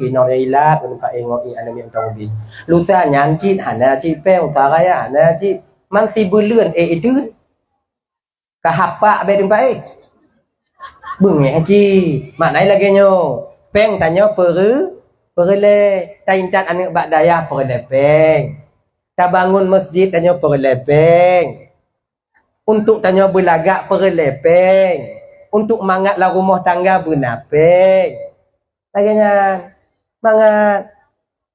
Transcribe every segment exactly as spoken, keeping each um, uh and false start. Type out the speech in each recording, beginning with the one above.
inong nyang ilat, ngon pak inong i aneuk miet mantong ubit. Lusa nyan cit hana cit péng, uka raya hana cit. Man sibuleuen éh itu. Ka hapak abéh teumpat éh. Beungéh cit. Makna lagée nyoe, péng tanyoe peureu-, peureulée. Taintat aneuk bak dayah peureulée péng. Tabangun masjid tanyoe peureulée péng. Untuk tanyoe beulagak peureulée péng. Untuk mangat lam rumoh tangga beuna péng. Lagée nyan. Mangat.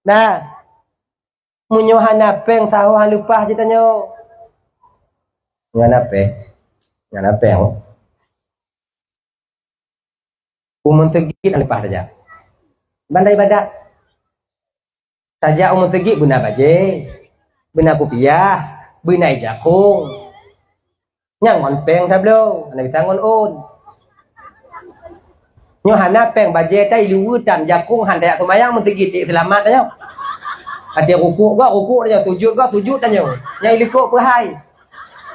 Nah. Meunyoe hana péng, saho han leupah cit tanyoe. Nyan hana péng. Nyan hana péng. U meuseugit han leupah tajak. Banda ibadat. Tajak u meuseugit beuna bajée, beuna kupiah, beuna ijakong. Nyang ngon péng tabloe, hana bisa ngon ôn. Nyoe hana péng bajée tai luweue tan jakong han tajak seumayang meuseugit ék seulamat tanyoe. Até rukuk gob, rukuk tanyoe, sujut gob, sujut tanyoe. Nyang ilikot peuhai.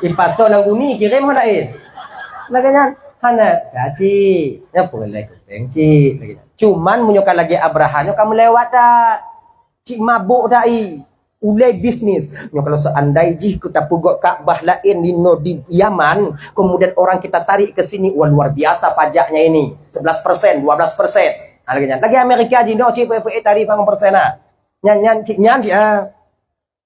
Ipasoe lam guni kirém hana éh. Lagée nyan hana gaji. Nyang peureulée keu péng cit lagée nyan. Cuman meunyoe ka lagée Abrahah nyoe ka meulewat that. Cit mabök dai, ulée bisnis. Nyoe kalau seandai jih kita peugöt Ka'bah laén di no di Yaman, kemudian orang kita tarik ke sini, wah luar biasa pajaknya ini, sebelas persen, dua belas persen. Ha, lagée nyan. Lagée Amerika jinoe cit peuék-peuék tarif ngon persen ha. Nyan nyan cit nyan cit ha.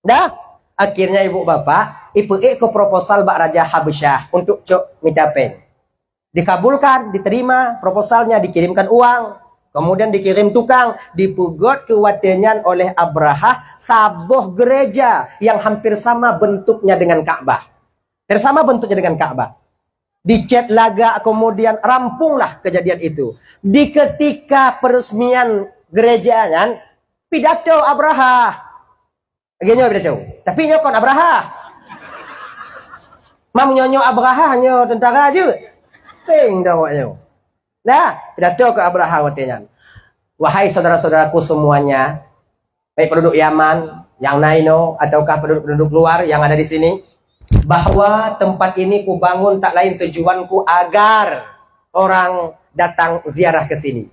Dah, akhirnya ibu bapak ipeuék ke proposal bak Raja Habasyah untuk cok mita péng. Dikabulkan, diterima proposalnya, dikirimkan uang. Kemudian dikirim tukang, dipeugöt keu watée nyan oleh Abrahah saboh gereja yang hampir sama bentuknya dengan Ka'bah. Hampir sama bentuknya dengan Ka'bah. Dicet lagak, kemudian rampunglah kejadian itu. Di ketika peresmian gereja nyan, pidato Abrahah. Lagée nyoe pidato. Tapi nyoe kon Abrahah. Mam nyoe-nyoe Abrahah nyoe tentara jeuet. Teng dah awak nyoe. Nah, pidato keu Abrahah watée nyan. Wahai saudara-saudaraku semuanya, baik penduduk Yaman yang na inoe ataukah penduduk-penduduk luar yang ada di sini, bahwa tempat ini kubangun tak lain tujuanku agar orang datang ziarah ke sini.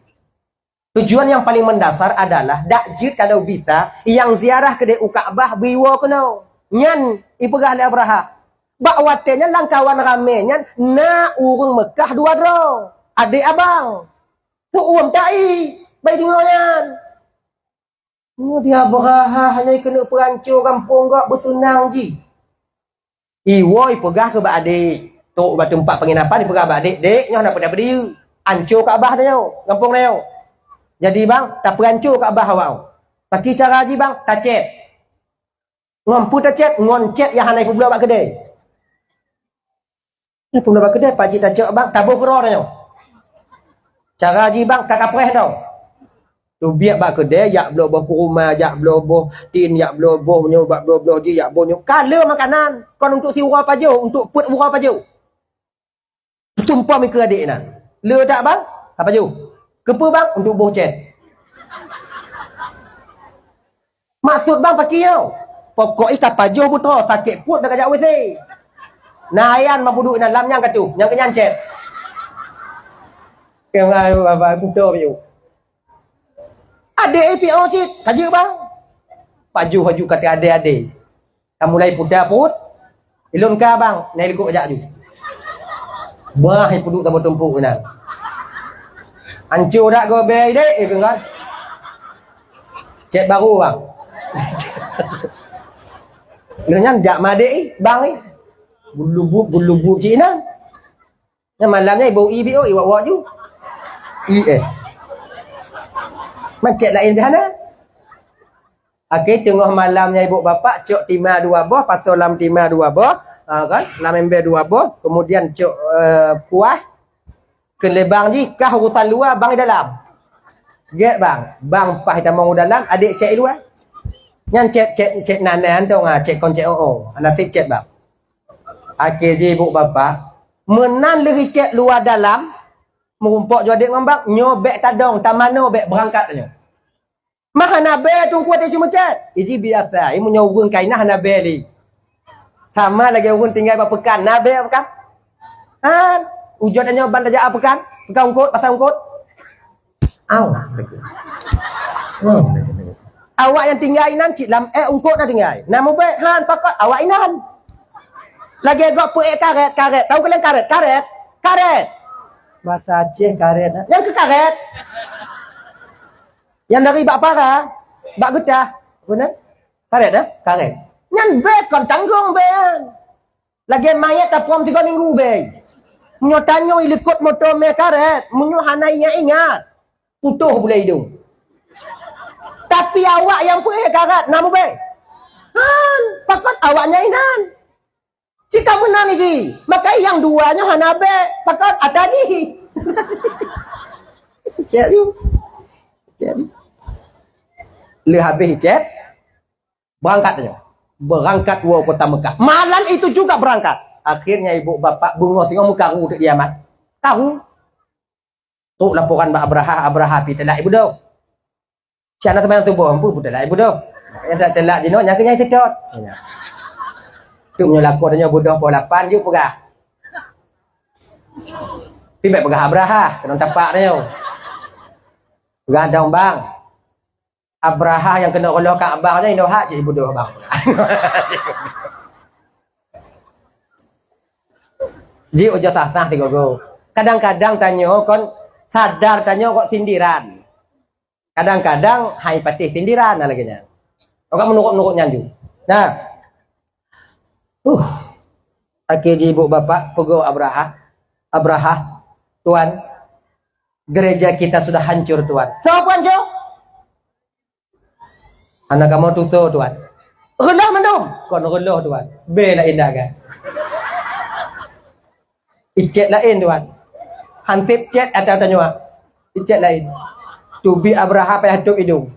Tujuan yang paling mendasar adalah dak jeuet kalau bisa nyang ziarah keudeh u Ka'bah beuiwoe keunoe. Nyan ipeugah lé Abrahah. Bak watée nyan lam kawan ramé nyan na ureuëng Meukah dua droe, adék abang. Tuom tai bai deungoe nyan. Nyoe di Abrahah nyoe keuneuk peuranco gampông gob beuseunang jih. Iwoe ipeugah keu bak adék, trok bak teumpat penginapan ipeugah bak adék, "Dék, nyoe hana peue-peue, anco Ka'bah tanyoe, gampông tanyoe. Jadi bang, tapeuranco Ka'bah awak. Paki cara jih bang, tacet." Ngon peue tacet? Ngon cét nyang hana ipeubloe bak keudée. Ipeubloe bak keudée, pakcik tacok bang, taboh keudroe tanyoe. Cara jih bang, ka kapreh tau. Teubiet bak keudée, jak bloe boh kuruma, jak bloe boh tin, jak bloe boh nyoe, bak bloe-bloe jih, jak boh nyoe. Ka le makanan, kon untuk si uroe pajoh, untuk peuet uroe pajoh. Peutumpom ikeue adék nyan. Le that bang? Ka pajoh. Keupeue bang? Untuk boh cét. Maksud bang pakri nyoe? Pokok i ka pajoh beutroe, sakét pruet dan ka jak W C. Na ayan mabuduk inan lam nyang ka tuh, nyang keu nyan cét. Keu bang, bang, bang, kuto piu. Adék i piôh cit, ka jeuet bang. Pajoh laju kata adé-adé. Ka mulai puta pruet. Ilôn ka bang, na ilikot jak ju. Bah, ipeuduek saboh tumpuk inan. Anco dak gob bèe idék, ipeugah. Cét baru bang. Lôn nyan jak madék i, bang i. Bulu buet, bulu buet cit inan. Nyan malam nyan iboh i biôh, iwak-wak ju. I eh. Man cét laén pih hana. Akhé teungoh malam nyan iboh bapak cok tima dua boh, pasoe lam tima dua boh, ha, kan? Lam ember dua boh, kemudian cok, eh, kuah. Keu lé bang jih, kah urusan luwa, bang di dalam. Gét bang, bang paih tamong u dalam, adék cét i luwa. Nyan cét, cét, cét nan-nan tong, ha, cét kon cét o-o. Naseb cét bang. Akhé jih iboh bapak, meunan lheueh cét luwa dalam, meurumpok ju adék ngon bang, nyoe bèk tadong, tamanoe bèk beurangkat tanyoe. Ma hana bèe teungku watèe cit meucét. Iji biasa, i meunyoe ureueng kaina hana bèe lé. Sama lagèe ureueng tinggai bak peukan, na bèe peukan? Han, ujot tanyoe ban tajak peukan, peukan ungkot, pasai ungkot. Au. Hmm. Awak nyang tinggai inan cit lam ék ungkot na tinggai. Na mubék, han, pakot awak inan. Lagée gob peuék karét, karét. Tahu kalian karét? Karét? Karét. Bahasa Aceh karét, ha? Nyang keu karét. Nyang dari bak para, bak geutah. Apa na? Karét, ha? Karét. Nyan bék kon tanggong bék. Lagée manyét tapom tiga minggu bék. Meunyoe tanyoe ilikot moto mé karét, meunyoe hana ingat-ingat, putôh bulée idong. Tapi awak nyang peuék karét, na mubék? Han, pakot awak nyan inan. Cit ka meunan jih. Maka nyang dua nyoe hana bék, pakot ata jih. Cek ju. Cek ju. Le habéh cek. Berangkat nyoe. Berangkat woe kota Mekah. Malam itu juga berangkat. Akhirnya ibu bapak beungoh teungoh meukaru teuk di Yaman. Karu. Trok laporan bak Abrahah, Abrahah pi teulak ibu doh. Siap na seumayang suboh, ampu pun teulak ibu doh. Nyang teulak jinoe nyang keu nyang seutôt. Tu meunyoe lakoe tanyoe budoh poh lapan jeuet peugah. Pi bék peugah Abrahah, keunoe tapak tanyoe. Peugah dong bang. Abrahah nyang keuneuk reuloh Ka'bah nyan inong hak cit ibu doh bang. Ji ujoe sah-sah sigogo. Kadang-kadang tanyoe kon sadar tanyoe kok sindiran. Kadang-kadang hai patéh sindiran na lagée nyan. Orang menurut-menurut nyan ju. Nah. Uh. Akhé ji ibu bapak peugah Abrahah, Abrahah, Tuan, gereja kita sudah hancur, Tuan. Soe peuhancô? Hana kamoe tusoe, Tuan. Reuloh mandum? Kon reuloh, Tuan. Bé laén dah kan. Icet laén, Tuan. Hansip cet atau tanyuak. Icet laén. Tubi Abrahah payah tup idong.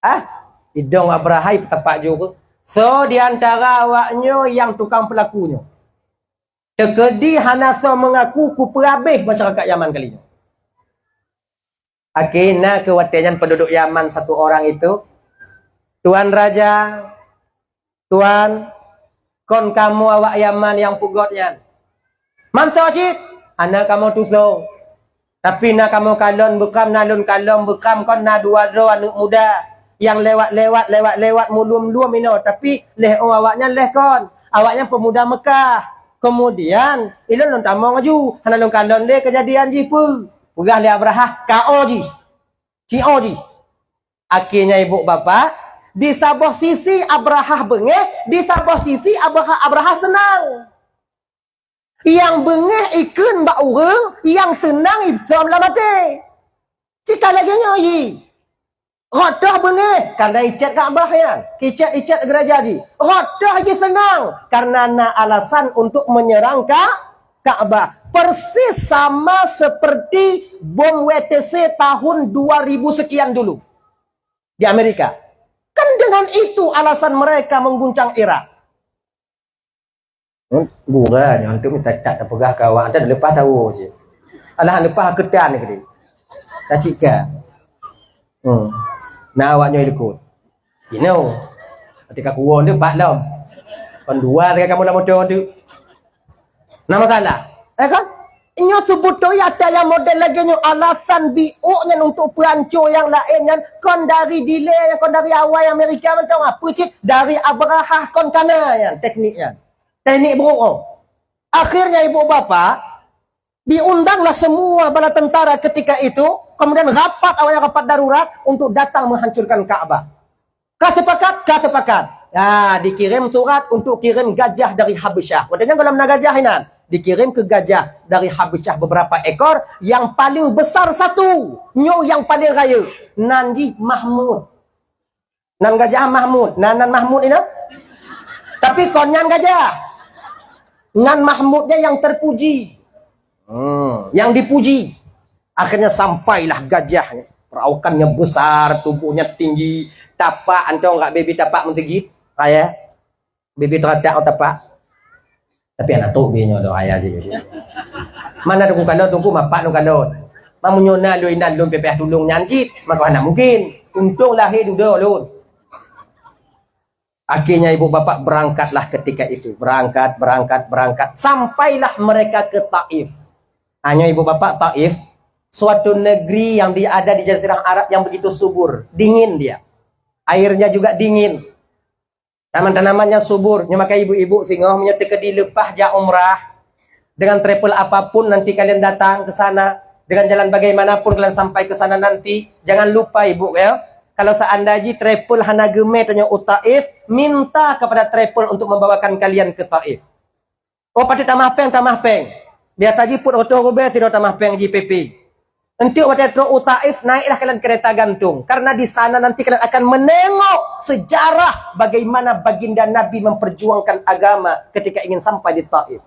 Ah, idong Abrahah ipeusapat ju keuh. Soe di antara awaknyoe nyang tukang peulaku nyoe? Teukeudi hana soe meungaku, kupeurabéh masyarakat Yaman kali nyoe. Akhé na keuh watée nyan penduduk Yaman satu orang itu, "Tuan Raja, Tuan, kon kamoe awak Yaman nyang peugét nyan." "Man soe cit?" "Hana kamoe tusoe. Tapi na kamoe kalon beukam, na lôn kalon beukam kon na dua droe aneuëk muda nyang lewat-lewat, lewat-lewat mulum-lum inoe, tapi lhée oh awaknyan lhée kon. Awaknyan peumuda Meukah. Keumudian, ilôn lôn tamong laju, hana lôn kalon lé keujadian jih peue." Peugah lé Abrahah, "Ka oh jih. Ci oh jih." Akhé nyan ibu bapak, di saboh sisi Abrahah beungéh, di saboh sisi Abrahah, Abrahah seunang. Nyang beungéh ikheun bak ureuëng, nyang seunang isom lam até. Cit ka lagée nyoe jih. Rot toh beungéh, karna icet Ka'bah nyan. Icet-icet geuraja jih. Rot toh jih seunang, karna na alasan untuk menyerang Ka-, Ka'bah. Persis sama seperti bom W T C tahun dua ribu sekian dulu di Amerika. Kan dengan itu alasan mereka mengguncang Irak. Gura nyoe, antum tak, tak tapeugah keu awak, antum leupah tawoe cit. Alah leupah keutan keudeh. Tacik ka. Hmm. Na awak nyoe likot. Inoe. Até ka kuwoe tu pat lom. Kon dua lagée kamoe lam moto tu. Na masalah. Eh kan? Nyoe seubeutôi ata nyang model lagée nyoe alasan biôk nyan untuk peuhanco nyang laén nyan kon dari delay, kon dari awai Amerika mantong, apa cit dari Abrahah kon kana nyan teknik nyan. Teknik buruk oh. Akhirnya ibu bapa diundanglah semua bala tentara ketika itu, kemudian rapat awalnya rapat darurat untuk datang menghancurkan Ka'bah. Ka sepakat, ka sepakat. Ya, dikirim surat untuk kirim gajah dari Habasyah. Watée nyan goh lom na gajah inan. Dikirim ke gajah dari Habasyah beberapa ekor, yang paling besar satu, nyoe yang paling rayeuk. Nan jih Mahmud. Nan gajah Mahmud, nan, nan Mahmud inan. Tapi kon nyan gajah. Nan Mahmudnya yang terpuji. Hmm, yang dipuji. Akhirnya sampailah gajahnya. Perawakannya besar, tubuhnya tinggi, tapak antong rak bibi tapak meuteugit, ayah. Bibi teratak tapak. Tapi anak tu binyo doh ayah je. Mana tu kalau tu mapak tu kalau. Mamunyo na lu inan lun pepeh tulung nyan cit, maka hana mungkin. Untung lahir dudo lun. Akhirnya ibu bapak berangkatlah ketika itu. Berangkat, berangkat, berangkat. Sampailah mereka ke Taif. Hanya ibu bapak Taif, suatu negeri yang di, ada di Jazirah Arab yang begitu subur, dingin dia. Airnya juga dingin. Tanaman-tanamannya subur. Nyoe maka ibu-ibu singoh meunyoe teukeudi leupah jak umrah, dengan travel apapun nanti kalian datang ke sana, dengan jalan bagaimanapun kalian sampai ke sana nanti, jangan lupa ibu ya, kalau seandainya travel hana geumé tanyoe u Taif, minta kepada travel untuk membawakan kalian ke Taif. Oh, patut tamah péng, tamah péng. Biasa jih peuet reutôh rubée sidroe tamah péng ji P P. Enteuk watée trok u Taif, naiklah kalian kereta gantung. Karena di sana nanti kalian akan menengok sejarah bagaimana baginda Nabi memperjuangkan agama ketika ingin sampai di Taif.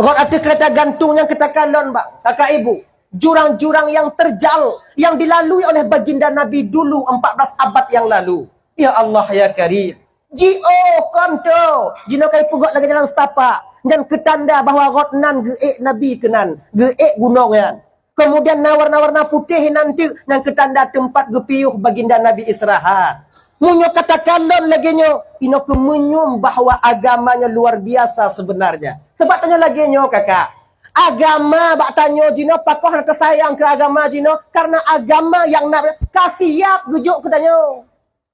Rot ateueh kereta gantung nyang keutakalon, bak kakak ibu, jurang-jurang yang terjal yang dilalui oleh baginda Nabi dulu empat belas abad yang lalu. Ya Allah, ya Karim. Jiôh kon tu. Jinoe kai peugöt lagée jalan setapak. Nyan keutanda bahwa rot nan geuék Nabi keunan, geuék gunong nyan. Kemudian na warna-warna putéh nan teuk, nyan keutanda teumpat geupiôh baginda Nabi istirahat. Meunyoe katakan lôn lagée nyoe, inoe keu meunyum bahwa agama nyoe luar biasa sebenarnya. Sebab tanyoe lagée nyoe, kakak. Agama bak tanyoe jinoe pakoh hana teusayang keu agama jinoe, karena agama nyang na ka siap geujok keu tanyoe.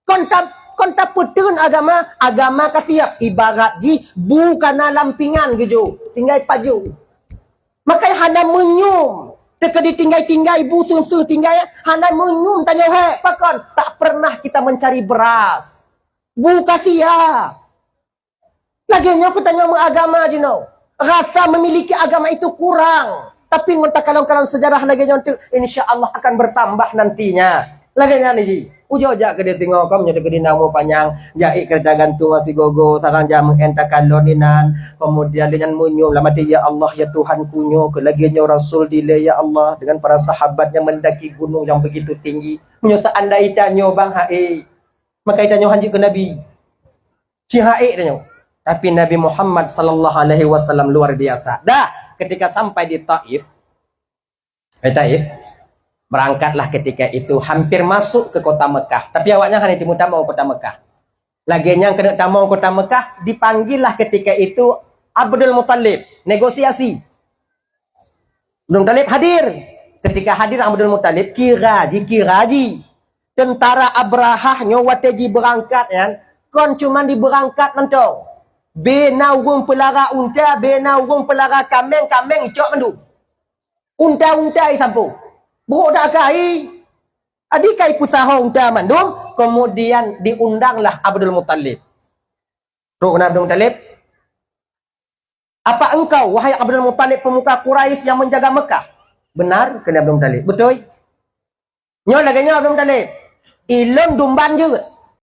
Kon ta-, kon tapeuteun agama, agama ka siap. Ibarat jih bu kana lam pingan geujok, tinggai pajoh. Makai hana meunyum. Teukeudi tinggai-tinggai bu seuh-seuh tinggai, hana meunyum tanyoe hek. Pakon? Tak pernah kita mencari beras. Bu ka siap. Lagée nyoe keu tanyoe meuagama jinoe. Rasa memiliki agama itu kurang. Tapi ngon takalon-kalon sejarah lagée nyoe teuk, insya Allah akan bertambah nantinya. Lagée nyan ji. Ujoe jak keudeh teungoh, kom nyoe teukeudi na umu panyang, jak ék keureuja gantung sigogo, sarang jak meu'en takalon inan. Kemudian lé nyan meunyum lam até, "Ya Allah, ya Tuhanku, nyoe keu lagée nyoe Rasul dilée, ya Allah, dengan para sahabat yang mendaki gunung yang begitu tinggi." Meunyoe seandai tanyoe bang hai, maka tanyoe hanjeuet keu Nabi. Ci hai tanyoe. Tapi Nabi Muhammad sallallahu alaihi wasallam luar biasa. Dah, ketika sampai di Taif, eh, Taif, berangkatlah ketika itu hampir masuk ke kota Mekah. Tapi awaknyan hana timu tamong kota Mekah. Lagée nyang keuneuk tamong kota Mekah, dipanggillah ketika itu Abdul Muthalib. Negosiasi. Abdul Muthalib hadir. Ketika hadir Abdul Muthalib, kira ji, kira ji. Tentara Abrahah nyoe watée jibeurangkat nyan, kon cuman dibeurangkat mantong. Bena ureuëng peulara unta, bena ureuëng peulara kaméng, kaméng icok mandum. Unta-unta isampoe. Brok dak kai. Adi kai peusaho unta mandum, kemudian diundanglah Abdul Muthalib. Trok keunan Abdul Muthalib, "Apa engkau, wahai Abdul Muthalib, pemuka Quraisy yang menjaga Mekah?" "Benar," kheun Abdul Muthalib. "Beutôi." "Nyoe lagée nyoe Abdul Muthalib, ilôn dumban jeuet,